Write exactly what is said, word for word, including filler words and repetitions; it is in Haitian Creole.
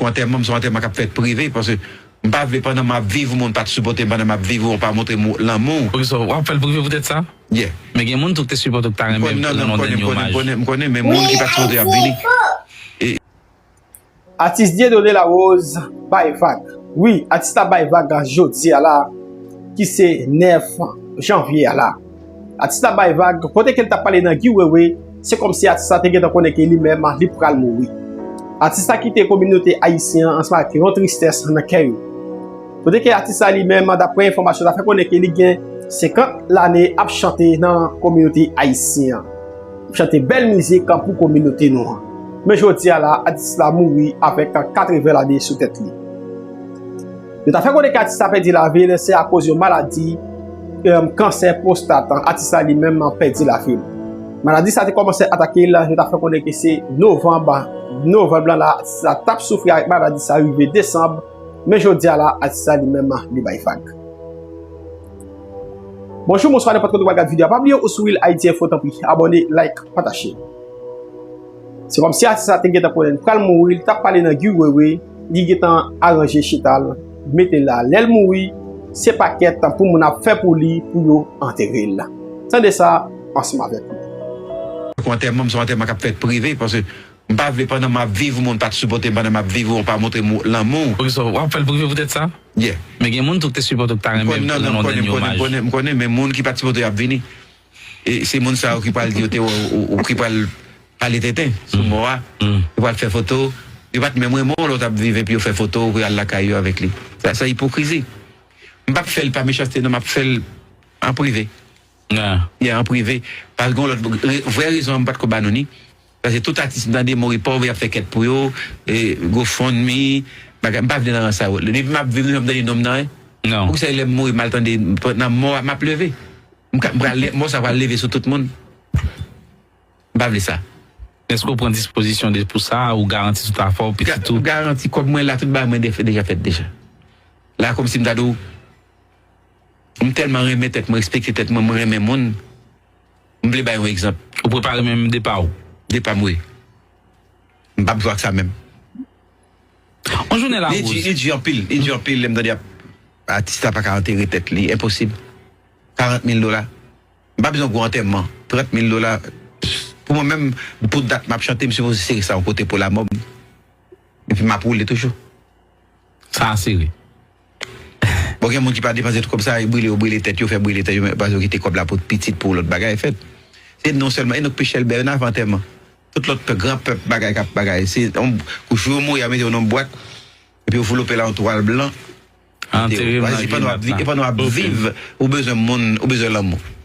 Antèman m se yon antèman k ap fèt prive, paske m pa vle pandan m ap viv ou moun pa t sipòte m, pandan m ap viv ou pa montre m lanmou. Ok, so, w ap fè l prive poutèt sa? Yeah. Men gen moun tou ki te sipòte w, ki ta renmen rann ou dènye omaj. M konnen, m konnen, men moun ki pa t sipòte yo ap vini. E, Atis Dieudonné Larose bay vag. Wi, atis la bay vag jodi a la, ki se nèf janvye a la. Atis la bay vag, kote ke l t ap pale nan Guy Wewe, se kòmsi atis la te gentan konnen ke li menm, li pral mouri. Atis la kite kominote ayisyen an ansanm ak yon tristès nan kè yo. Kote ke atis la li menm, daprè enfòmasyon, ta fè konnen ke li gen senkant lane ap chante nan kominote ayisyen an. Ap chante bèl mizik pou kominote nou an. Men jodi a la, atis la mouri avèk katreven lane sou tèt li. Yo ta fè konnen ke atis la pèdi lavi l, se akoz yon maladi, em, kansè pwostat, atis la li menm pèdi lavi l. Maladi sa te kòmanse atake l, yo ta fè konnen ke se novanm, novanm lan la, atis la t ap soufri avèk maladi sa rive desanm, men jodi a la, atis la li menm li bay vag. Bonjou, bonswa, nenpòt kote w ap gade videyo a. Pa bliye ou sou Real Haiti Info, tanpri, abòne, like, pataje. Se kòmsi atis la te gentan konnen l pral mouri, li t ap pale nan Guy Wewe, li gentan aranje chita l, mete l la. Lè l mouri, se pakèt pou moun ap fè pou li, pou yo antere l. Tande sa ansanm avèk nou. Antèman m se yon antèman k ap fèt prive, paske m pa vle pandan m ap viv ou moun pa t sipòte m, pandan m ap viv ou pa montre m lanmou. Ok, so, w ap fè l prive poutèt sa? Yeah. Men gen moun tou ki te sipòte w, ki ta renmen rann ou dènye omaj. M konnen, m konnen, men moun ki pa t sipòte yo ap vini. E se moun sa yo ki pral di yo te wè w, ou, ou ki pral pale tenten sou mò a. Yo pral fè foto. Yo pa t menm renmen w lè w t ap viv epi yo fè foto pou y al lakay yo avèk li. Sa, sa ipokrizi. M p ap fè l pa mechanste, non, m ap fè l an prive. Yeah, an prive. Paske gen yon lòt re-, vrè rezon an m pa t ko ba nou ni. Paske tout atis m tande mouri pòv, y ap fè kèt pou yo, e, GoFundMe, bagay, m pa vle nan rans sa yo. Depi m ap viv, m janm tande non m nan, en. Non. Poukisa lè m mouri, m al tande, nan mò a, m ap leve? M ka, m pral, mò sa pral leve sou tout moun. M pa vle sa. Èske w pran dispozisyon de, pou sa, ou garanti tout afè w, pitit ou? Ga-, garanti kòb mwen la, tout bagay mwen de-, deja fèt deja. La, kòmsi m ta di w, m tèlman renmen tèt mwen, respekte tèt mwen, mwen renmen moun. M vle bay yon egzanp. Ou prepare menm depa w? Depa m, wi. M p ap jwe ak sa menm. Yon jounen la, li di, Rose. Li di anpil, li di anpil, lè m tande ap, atis la pa ka antere tèt li, enposib. Karant mil dola. M pa bezwen gwo antèman. Trant mil dola. Pou mwen menm, pou dat m ap chante, m sipoze sere sa yon kote pou lamò m. Epi m ap woule toujou. Sa a sere. Bon, gen moun ki pa depanse tout kòb sa, yo brile, yo brile tèt yo, fè brile tèt yo, men paske yo kite kòb la pou pitit, pou lòt bagay fèt. Se non sèlman, e nou k peche l bè nan avè antèman. Tout lòt pèp, gran pèp, bagay k ap bagay. Se yon, kou jou yo mouri, yo mete yo nan yon bwat, epi yo vlope la yon twal blan. Antere m nan gri. Pandan w ap vi-, pandan w ap viv, ou bezwen moun, ou bezwen lanmou.